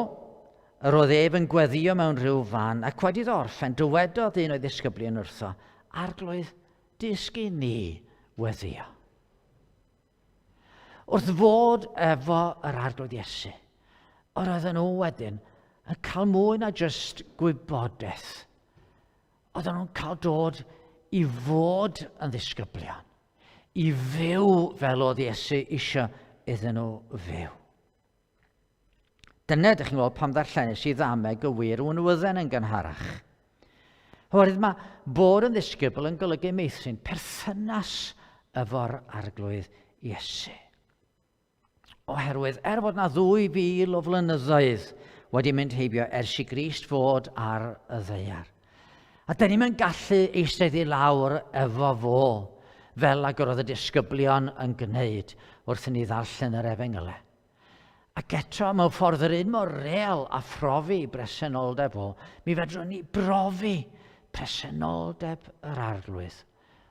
yr oedd ef yn gweddio mewn rhyw fan, ac wedi iddo orffen, dywedodd un o'i ddisgyblion wrtho, Arglwydd, dysg i ni weddio. Wrth fod efo yr Arglwydd Iesu, yr oedden nhw wedyn yn cael mwy na jyst gwybodaeth. Oedden nhw'n cael dod i fod yn ddisgyblion, i fyw fel oedd Iesu eisiau iddyn nhw fyw. Dyna, ydych chi'n gweld, pam ddarllenes i ddameg y wir wnwydden yn gynharach. Oherwydd mae bod yn ddisgybl yn golygu meithrin perthynas efo'r Arglwydd Iesu. Oherwydd, er fod na 2000 o flynyddoedd wedi mynd heibio ers i Grist fod ar y ddaear, a dyn ni'n gallu eistedd i lawr efo fo, fel ag yr oedd y disgyblion yn gwneud wrth i ni ddarllen yr Efengylau. Ac eto, mewn ffordd yr un mor real a phrofi bresenoldeb o, mi fedrwn ni brofi presenoldeb yr Arglwydd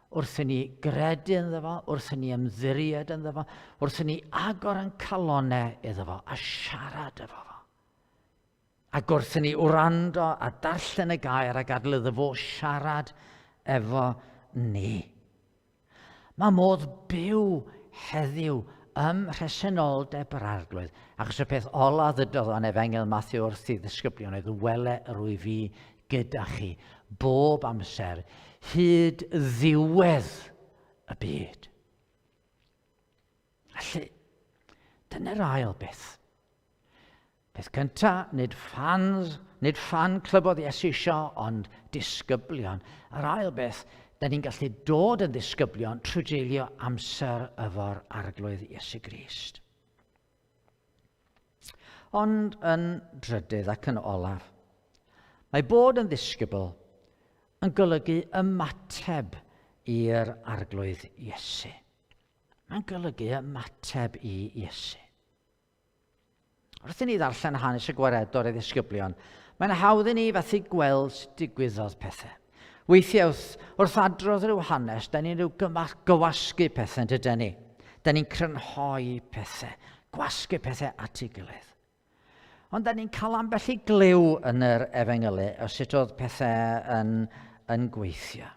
wrth i ni gredu ynddo fo, wrth i ni ymddiried ynddo fo, wrth i ni agor yn calonau iddo fo a siarad efo fo. Ac wrth i ni wrando a darllen y gair a gadael iddo fo siarad efo ni. Mae modd byw heddiw ym mhresenoldeb yr Arglwydd, achos y peth ola ddydodd o'n Efengyl Mathew wrth i ddisgyblion oedd wele yr wyf fi gyda chi bob amser hyd ddiwedd y byd. Felly, dyna'r ail beth. Peth cynta, nid ffans, nid ffan clwb oedd Iesu isio, ond disgyblion. Yr ail beth, da ni'n gallu dod yn ddisgyblion trwy dreulio amser efo'r Arglwydd Iesu Grist. Ond yn drydydd ac yn olaf, mae bod yn ddisgybl yn golygu ymateb i'r Arglwydd Iesu. Mae'n golygu ymateb i Iesu. Wrth i ni ddarllen hanes y gwaredwr ei ddisgyblion, mae'n hawdd i ni fethu gweld sut digwyddodd pethau. Weithiau wrth, wrth adrodd rhyw hanes, da ni'n rhyw gymall gywasgu pethau, dyda ni. Da ni'n crynhoi pethau, gwasgu pethau at ei gilydd. Ond da ni'n cael ambell i glyw yn yr efengylu o sut oedd pethau yn, yn gweithio.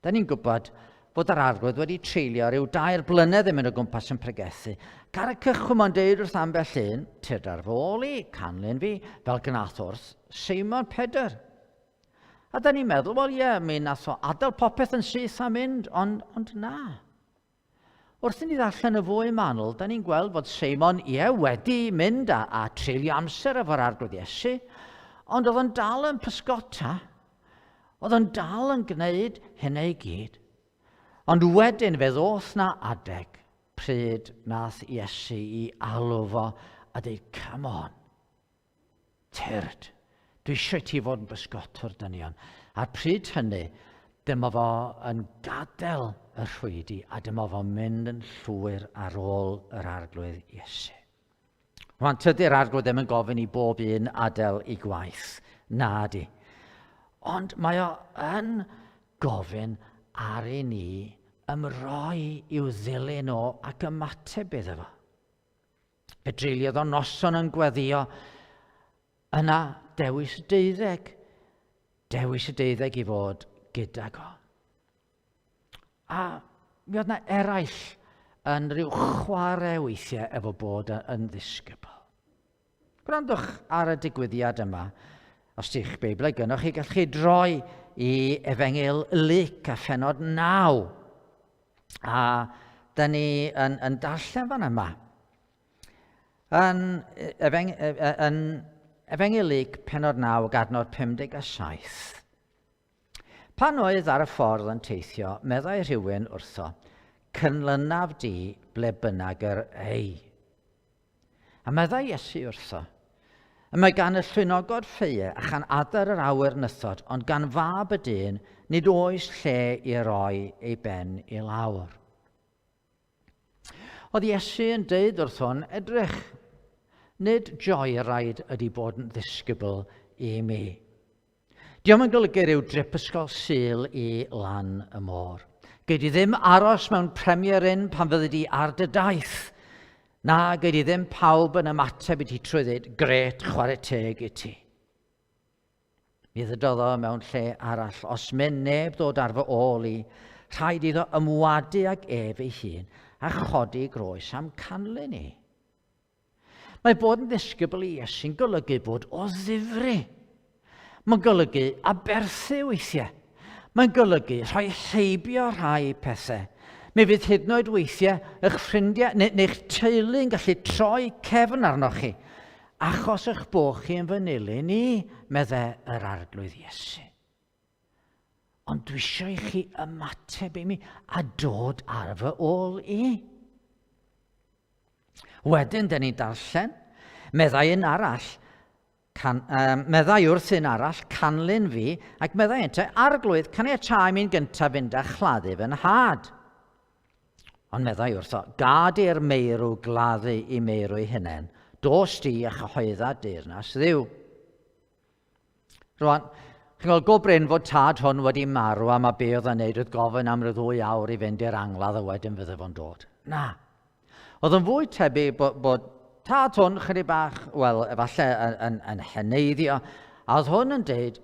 Da ni'n gwybod fod yr arglwydd wedi treulio rhyw dair blynedd yn mynd o gwmpas yn pregethu. Ac ar y cychwyn mae'n deud wrth ambell un, tyrd ar fy ôl i, canlyn fi, fel gnath wrth Seimon Pedr. A da ni'n meddwl, wel ie, mi nath o adael popeth yn syth a mynd, ond, ond na. Wrth i ni ddarllen y fwy manwl, da ni'n gweld fod Seimon, ie, wedi mynd a, a treulio amser efo'r arglwydd Iesu, ond oedd o'n dal yn pysgota. Oedd o'n dal yn gwneud hynny i gyd. Ond wedyn fe ddoth na adeg pryd nath Iesu i alw fo a dweud, come on, tyrd, dwi eisiau ti fod yn bysgotwr dynion. A'r pryd hynny, dyma fo yn gadael y rhwydi a dyma fo'n mynd yn llwyr ar ôl yr arglwydd Iesu. Rwan, tydi'r arglwydd ddim yn gofyn i bob un adael i gwaith. Na di. Ond mae o yn gofyn ar i ni ymroi i'w ddilyn o ac ymateb iddo fo. Fe dreuliodd o noson yn gweddio yna dewis y deuddeg. Dewis y deuddeg i fod gydag o. A mi oedd na eraill yn rhyw chwarae weithiau efo bod yn ddisgybl. Gwrandwch ar y digwyddiad yma. Os di'ch Beiblau gynnwch chi, gallwch chi droi i Efengyl Luc a phenod 9. A da ni yn, yn darllen fan yma. Yn, efeng, yn Efengyl Luc penod 9 ac adnod 57. Pan oedd ar y ffordd yn teithio, meddai rhywun wrtho, Cynlynaf di ble bynnag yr ei. A meddai Iesu wrtho, Y mae gan y llwynogod ffeue a chan adar yr awyr nythod, ond gan fab y dyn nid oes lle i roi ei ben i lawr. Oedd Iesu yn deud wrth hwn, edrych, nid joyride ydy bod yn ddisgybl i mi. Diolch yn golygu rhyw drip ysgol Sul i lan y môr. Gei di ddim aros mewn Premier Inn pan fyddi di ar dy daith. Na, gei di ddim pawb yn ymateb i ti trwy ddweud, gret, chwarae teg i ti. Mi ddydodd o mewn lle arall, os mynd neb ddod ar fy ôl i, rhaid iddo ymwadu ag ef ei hun a chodi groes am canlyn i. Mae bod yn ddisgybl i Iesu'n golygu bod o ddifri. Mae'n golygu aberthu weithiau. Mae'n golygu rhoi heibio rhai pethau. Mi fydd hyd yn oed weithiau eich ffrindiau neu, neu'ch teulu yn gallu troi cefn arnoch chi, achos eich bod chi yn fy nilyn i, medde yr Arglwydd Iesu. Ond dwi eisiau i chi ymateb i mi a dod ar fy ôl i. Wedyn, dyn ni'n darllen, meddai un arall, can, um, meddai wrth un arall, canlyn fi, ac meddai ynte, arglwydd, caniatau mi'n gyntaf fynd a chladdu fy nhad. Ond meddai wrtho, gad i'r meirw gladdu i meirw ei hunain, dos di a chyhoedda deyrnas ddiw. Rwan, chi'n gweld go brin fod tad hwn wedi marw a mae be oedd yn neud oedd gofyn am ryw ddwy awr i fynd i'r angladd a wedyn fydde fo'n dod. Na. Oedd yn fwy tebyg bod, bod tad hwn chydig bach, wel, efallai yn, yn, yn heneiddio, a oedd hwn yn deud,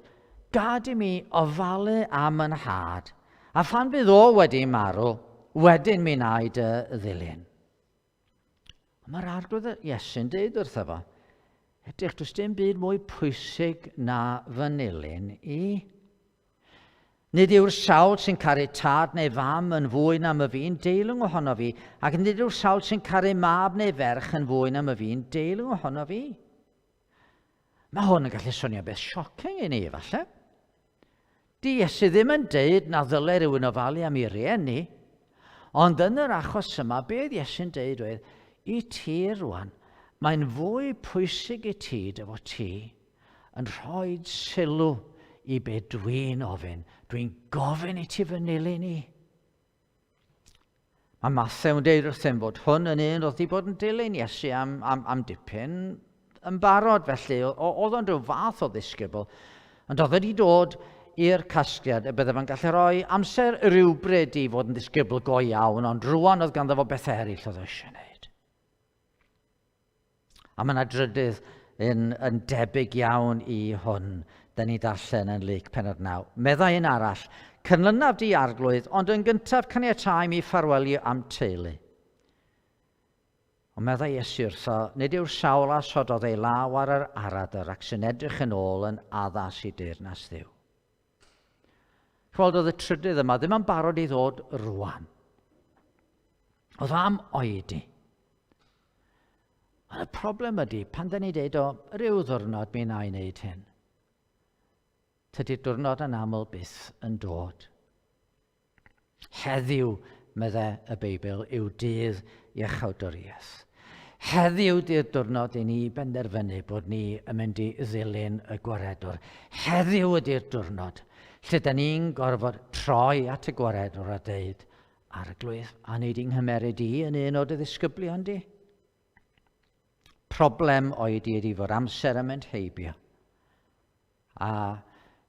gad i mi ofalu am yn nhad, a phan fydd o wedi marw, wedyn mi na i dy ddilyn. Ond mae'r arglwydd Iesu'n deud wrtho fo, edrych, does dim byd mwy pwysig na fy nilyn i. Nid yw'r sawl sy'n caru tad neu fam yn fwy na my fi'n deilwng ohono fi, ac nid yw'r sawl sy'n caru mab neu ferch yn fwy na my fi'n deilwng ohono fi. Mae hwn yn gallu swnio beth shocking i ni, efallai. Di Iesu ddim yn deud na ddyle rhywun ofalu am ei rieni, ond yn yr achos yma, be oedd Iesu'n deud oedd, i ti rwan, mae'n fwy pwysig i ti dy fod ti yn rhoi sylw i be dwi'n ofyn. Dwi'n gofyn i ti fy nilyn i. Mae Mathew yn deud wrthym fod hwn yn un oedd wedi bod yn dilyn Iesu am, am, am dipyn yn barod, felly oedd o'n rhyw fath o ddisgybl, ond oedd wedi dod i'r casgliad y bydde fo'n gallu rhoi amser rhywbryd i fod yn ddisgybl go iawn, ond rwan oedd ganddo fo bethau eraill oedd o eisiau gwneud. A mae yna drydydd un yn debyg iawn i hwn, da ni darllen yn Luc penod 9. Meddai un arall, cynlynaf di arglwydd, ond yn gyntaf caniatau mi ffarwelio am teulu. Ond meddai Iesu wrtho, nid yw'r sawl a sododd ei law ar yr aradr ac sy'n edrych yn ôl yn addas i deyrnas Dduw. Chweld oedd y trydydd yma ddim yn barod i ddod rwan. Oedd am oedi. Ond y problem ydy, pan da ni dweud o, rhyw ddwrnod mi na i wneud hyn. Tydi'r diwrnod yn aml byth yn dod. Heddiw, medde y Beibl, yw dydd iachawdwriaeth. Heddiw di'r diwrnod i ni benderfynu bod ni yn mynd i ddilyn y gwaredwr. Heddiw ydy'r diwrnod lle da ni'n gorfod troi at y gwaredwr a deud, Arglwydd, a wneud i nghymeryd i yn un o dy ddisgyblion di? Problem oedi ydi fod amser yn mynd heibio. A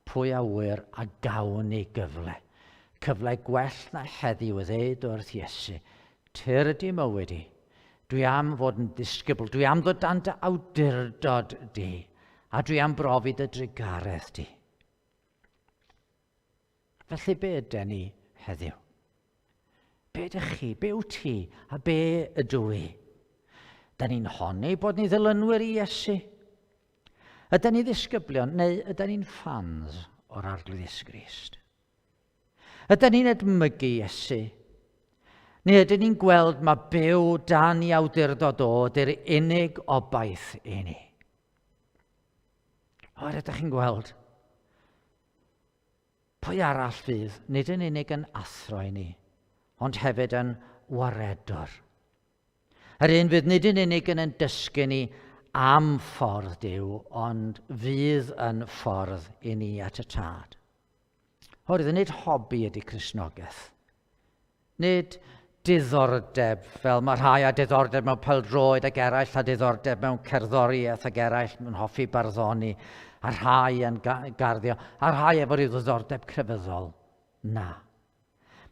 pwy a ŵyr a gawn ni gyfle. Cyfle gwell na heddiw i ddeud wrth Iesu, Tyrd i mywyd i. Dwi am fod yn ddisgybl, dwi am ddod dan dy awdurdod di, a dwi am brofi dy drugaredd di. Felly be yden ni heddiw? Be ydych chi? Be wyt ti? A be ydw i? Da ni'n honni bod ni ddilynwyr i Iesu. Yden ni ddisgyblion neu yden ni'n ffans o'r Arglwydd Iesu Grist? Yden ni'n edmygu Iesu? Neu ydyn ni'n gweld mae byw dan i awdurdod o ydy'r unig obaith i ni? O, ydych chi'n gweld? Pwy arall fydd nid yn unig yn athro i ni, ond hefyd yn waredwr? Yr un fydd nid yn unig yn ein dysgu ni am ffordd Duw, ond fydd yn ffordd i ni at y Tad. Oherwydd nid hobi ydy Cristnogaeth. Nid diddordeb, fel mae rhai â diddordeb mewn pêl-droed ac eraill â diddordeb mewn cerddoriaeth ac eraill yn hoffi barddoni, a rhai yn garddio, a rhai efo rhyw ddiddordeb crefyddol. Na.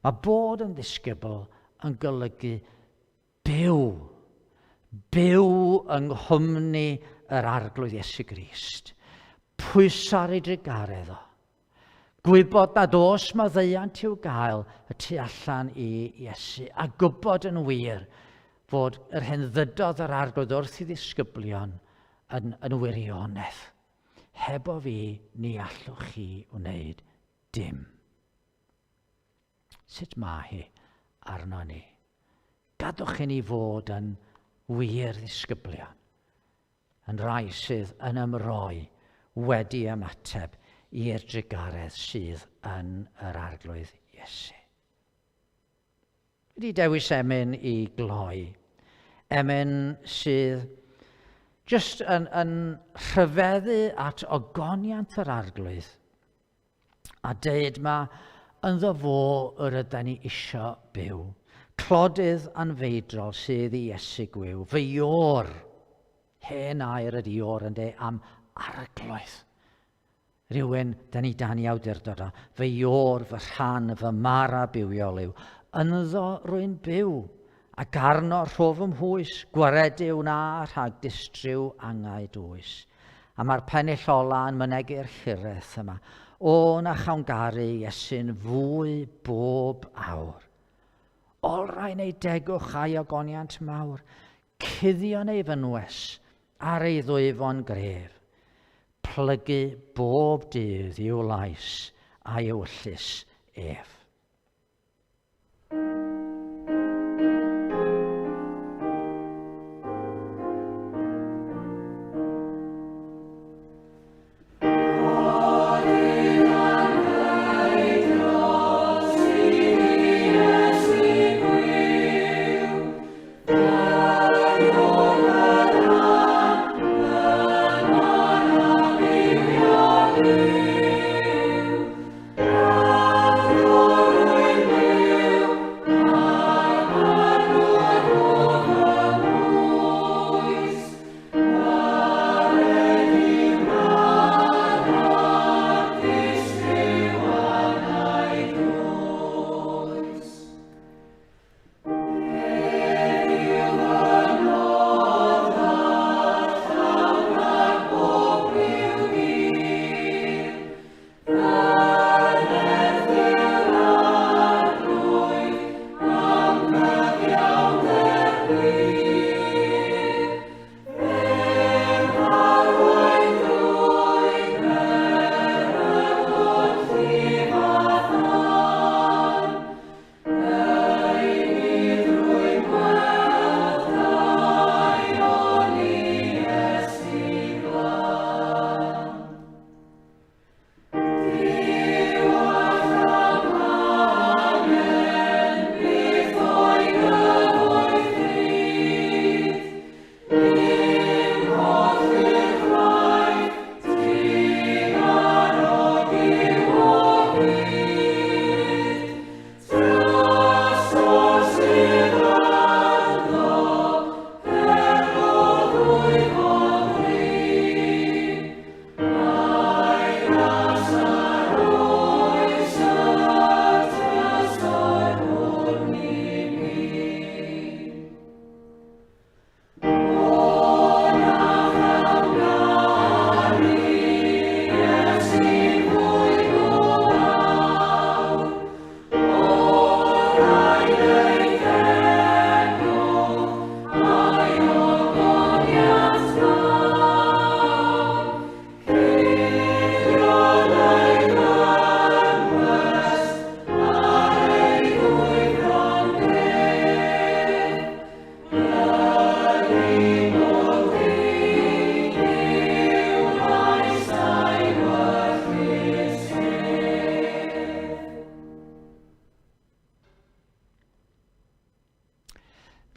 Mae bod yn ddisgybl yn golygu byw. Byw yng nghwmni yr Arglwydd Iesu Grist. Pwyso ar ei drugaredd o. Gwybod nad oes maddeuant i'w gael y tu allan i Iesu, a gwybod yn wir fod yr hyn ddydodd yr Arglwydd wrth i ddisgyblion yn, yn wirionedd. Hebo fi, ni allwch chi wneud dim. Sut mae hi arno ni? Gadwch i ni fod yn wir ddisgyblion yn rai sydd yn ymroi wedi ymateb i'r drugaredd sydd yn yr Arglwydd Iesu. Wedi dewis emyn i gloi. Emyn sydd jyst yn, yn rhyfeddu at ogoniant yr Arglwydd a deud ma ynddo fo yr yda ni isio byw. Clodydd anfeidrol sydd i Iesu gwiw, fy iôr, hen air ydi iôr ynde, am arglwydd. Rhywun da ni dan i awdurdod o, fy iôr, fy rhan, fy mara bywiol yw. Ynddo rwy'n byw, ac arno rhof fy mhwys, gwaredu wna rhag distryw angau dwys. A mae'r pennill ola yn mynegi'r hiraeth yma. O, na chawn garu Iesu'n fwy bob awr. Olrhain ei degwch a'i ogoniant mawr, cuddio'n ei fynwes ar ei ddwyfon gref, plygu bob dydd i'w lais a'i ewyllys ef.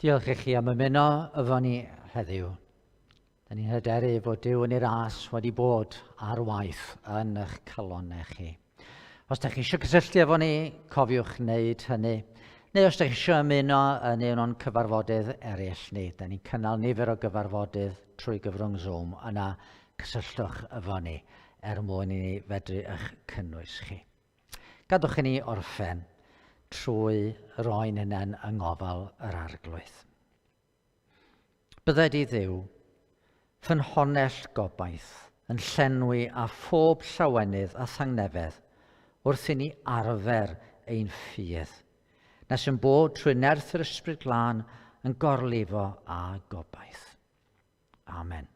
Diolch i chi am ymuno efo ni heddiw. Da ni'n hyderu fod Duw yn ei ras wedi bod ar waith yn eich calonnau chi. Os da chi eisiau cysylltu efo ni, cofiwch wneud hynny. Neu os da chi eisiau ymuno yn un o'n cyfarfodydd eraill ni, da ni'n cynnal nifer o gyfarfodydd trwy gyfrwng Zoom, yna cysylltwch efo ni er mwyn i ni fedru eich cynnwys chi. Gadwch i ni orffen trwy roi'n hunain yng ngofal yr Arglwydd. Bydded i Dduw, ffynhonnell gobaith, yn llenwi â phob llawenydd a thangnefedd wrth i ni arfer ein ffydd, nes yn bod trwy nerth yr Ysbryd Glân yn gorlifo â gobaith. Amen.